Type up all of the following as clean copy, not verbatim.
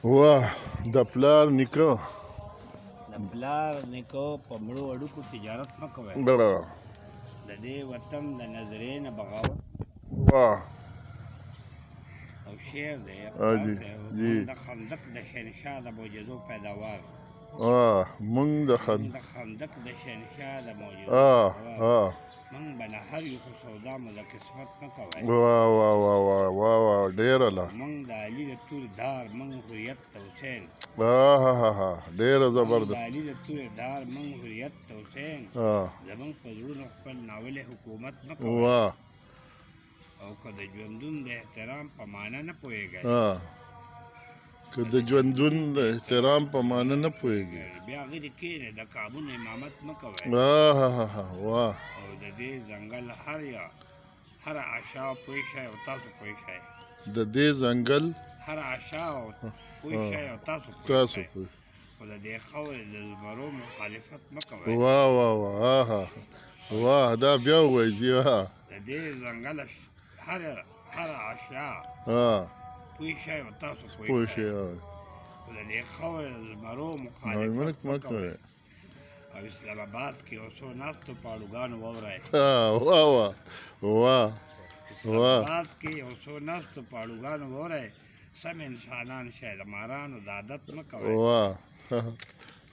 واه، د پلار نیکه. د پلار نیکه په مړو هډوکو تجارت مه کوئ. د دې وطن د نظرې نه بغاوت. واه. او شعر دی. جی جی. د خندق د شهنشاه د معجزو پیداوار. واه، مونږ د د خندق د شهنشاه د معجزو. مونږ به نه هر یو، خو سودا مو د قسمت مه کوئ. واه واه واه واه واه واه، ډېره لا. مونږ د علي د تورې دار، مونږ حریت د حسین. ها ها ها، ډېره زبردست. د علي د تورې دار، مونږ حریت د حسین. زمونږ په زړونو خپل ناولی حکومت مه کوئ. واه. او که د ژوندون د احترام په معنا نه پوهېږئ. که د ژوندون د احترام په معنا نه پوهېږي، بیا غلي کښېنئ، د کعبونو امامت مه کوئ. ها واه. او د دې ځنګل هر یا هره عشا پوه شئ او تاسو پوه شئ. د دې ځنګل هره عشا او پوه شئ او تاسو پوه شئ، خو د دې خاورې د زمرو مخالفت مه کوئ. واه واه واه ها واه، دا بیا ووایئ جي. واه. د دې ځنګل هره عشا پوه شئ او تاسو پوه شئ، خو د دې خاورې د زمرو مخالفت مه کوئ. او اسلام آباد کې یو څو ناستو پاړوګانو واورئ. واه واه واه. اسلام آباد کې یو څو ناستو پاړوګانو واورئ، سم انسانان شئ، د مارانو د عادت مه کوئ. واه،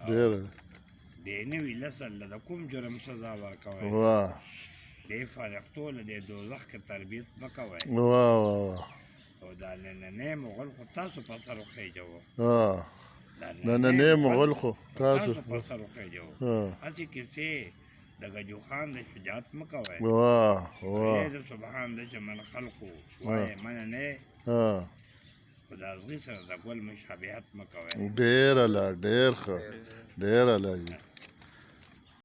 ډېر. دې نوي نسل له د کوم جرم سزا ورکوئ. واه. دې فرښتو له دې دوزخ کې تربیت مه کوئ. واه واه واه. او دا نننی مغل خو تاسو په سر وخېژوه. نننی مغل خو تاسو په سر وخېژوه. هسې کیسې د ګجو خان د شجاعت مه کوئ. واه واه. د سبحان د چمن خلقو وایې منه نه، خو د ازغي سره د ګل مشابهت مه کوئ. ډېر اعلی، ډېر ښه، ډېر اعلی.